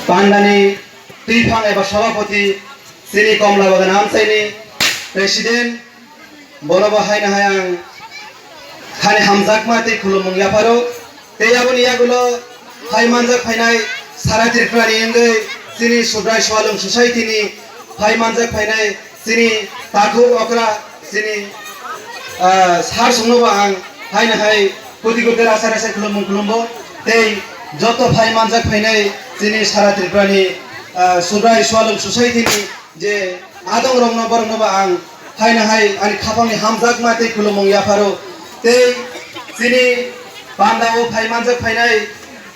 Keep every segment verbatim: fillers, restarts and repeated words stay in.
pandani twiphang eba sabhapati chini Komla Bagan amchaini president, bonobo haino hai ang thani hamjakma tei khulumung yapharo. Tei aboni yagulo phai manjak phainai sara Tripura ni wngwi chini Subrai Swalwng Society ni phai manjak phainai chini takhuk okra chini, ah, sar songnobo ang haino hai koti koti rasa rasa khulumung khulumbo tei joto phai manjak phainai chini sara Tripura ni, ah, Subrai Swalwng Society ni je adong rokno borokno ba ang haino hai ani khapangni hamjakma tei khulumung yapharo tei chini pandao phai manjak phainai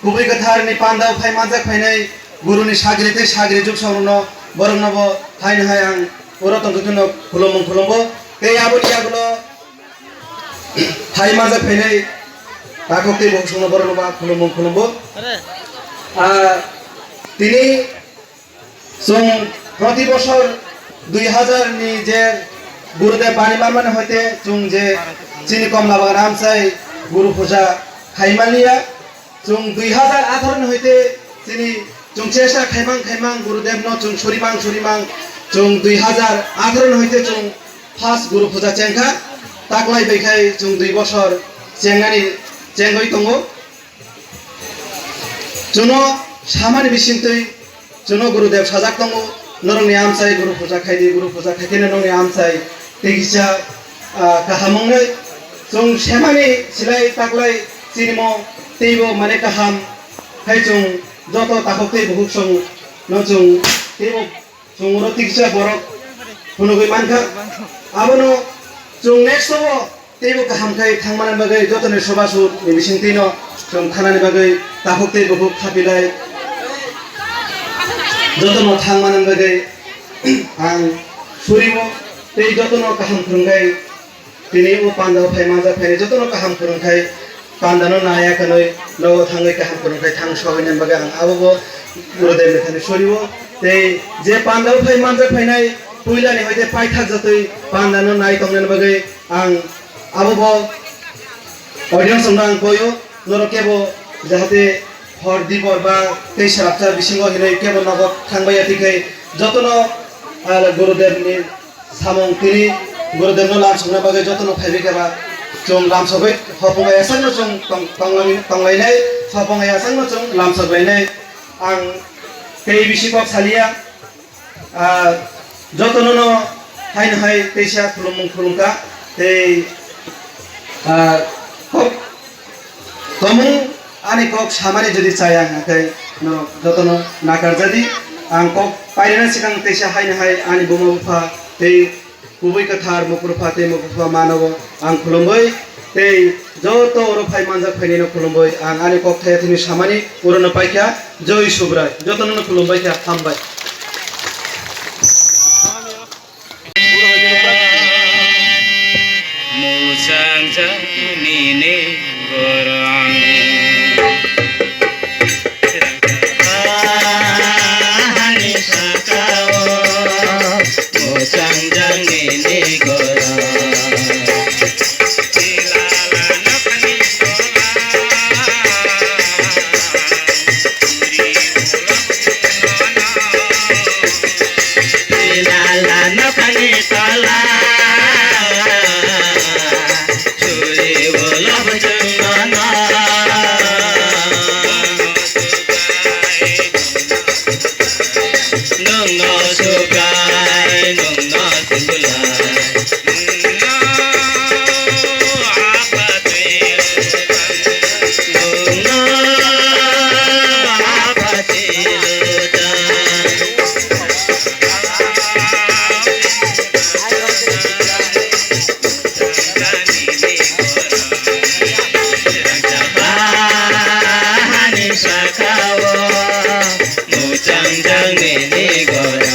kubui kwtharni pandao phai manjak phainai guruni sagri tei sagri juksongrokno boroknobo haino hai ang oro tongthono khulumung khulumbo tei aboni yagulo phai manjak phainai takhuk tei bukhuk songno boroknobo ang khulumung khulumbo. Ah, tini Chwng proti bosor dui hazar ni je Gurudev bani manmani hoite chwng je chini Komla Bagan amchai Guru Puja khaimaliya. Chwng dui hazar atharo ni hoite chini chwng chesta khaimang khaimang Gurudev no chwng surimang surimang chwng dui hazar atharo ni hoite chwng first Guru Puja chengkha. Taklai bai khai chwng dui bosor chengnani chengwi tongo. Chwngno samani bisingtwi chwngno Gurudev sajak tongo, norokni amchai Guru Puja khaidi, Guru Puja khaikhe nokni amchai tei kisa, ah, kaham wngnai. Chwng semani silai taklai chinimo teibo mane kaham khai chwng joto takhuk tei bukhuk songno chwng teibo Chwng oro tiksa borok phunugwi mankha. Abono chwng next o teibo kaham khai thangmani bagwi jotoni soba sut ni bisingtwino chwng thanani bagwi takhuk tei bukhuk khapilai jotono thangmani bagwi ang surio tei jotono kaham phwrwngwi Tini o panda o phai manjak phainai jotono kaham phwrwngthai, pandano naya kwnwi nogo thangwi kaham phwrwngthai thang sogwi nani bagwi ang abobo Gurudev ni thani sorio. Tei je panda o phai manjak phainai puilani hoite paithak jatwi pandano nai tongnani bagwi ang abobo audience rokno ang koio, norok kebo jahate hor dibor ba tei salapsa bisingo hinwi kebo nogo thangbaiya, twikhai jotono, ah, Gurudev ni Samung tini Gurudevno lamsokna bagwi jotono phaibai kha ba, chwng lamsogwi hopong ayasakno chwng tong-, tonglang-, tonglainai, hopong ayasakno chwng lamsoklainai. Ang tei bisi kok saliya, ah, jotono no haino hai teisa khulumung khulumkha tei, ah, kok Tomung ani kok samani jodi chaya hwnkhe no jotono nakarjadi. Ang kok pairina sikang teisa haino hai ani buma bupha tei kubui kwthar Mukurpha tei Mukurpha manogo ang khulumbai tei joto oro phai manjak phainino khulumbai ang ani kok thaya thini samani urono paikha. Joi Subrai, jotono no khulumbai kha, hambai. Muchang jang nini gorang. Hani sakao, muchang jang nini gorang. Lala nokhani tola, churi ulo bwchwngno no. Nwngno suklai, nwngno suklai. Ani sakao muchang jang nini goro.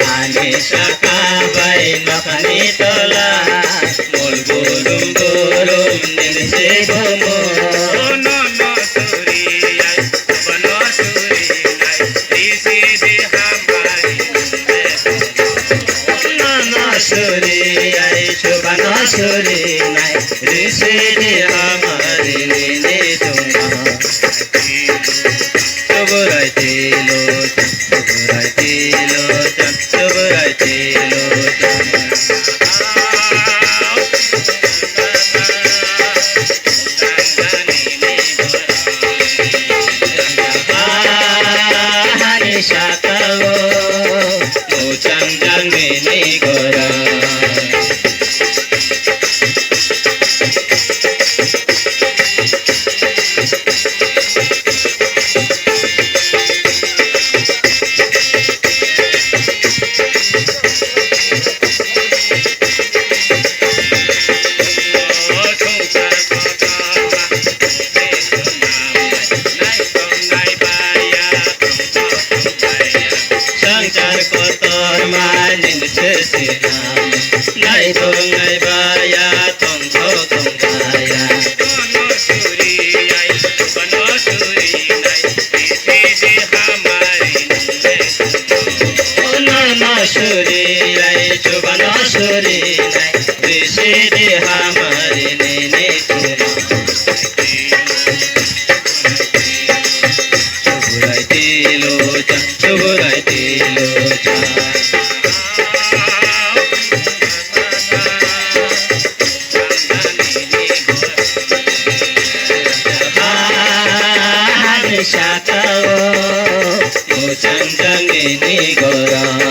Ani saka suri ai chubano suri nai, risi di hamari nini tungma. Chuburai tilo, chuburai tilo, chuburai tilo. Ani saka o, muchang jang nini gora. Sangchar kotor manin se sinam, nai tong nai baya tong tho tong baya. Kono suri ai, kono suri nai, isi di hamari nune. Kono no suri ai, chubano suri nai, isi di hamari nini tuma. Chuburai tilo chan, chuburai tilo chan. Ani saka o, muchang jang nini gora.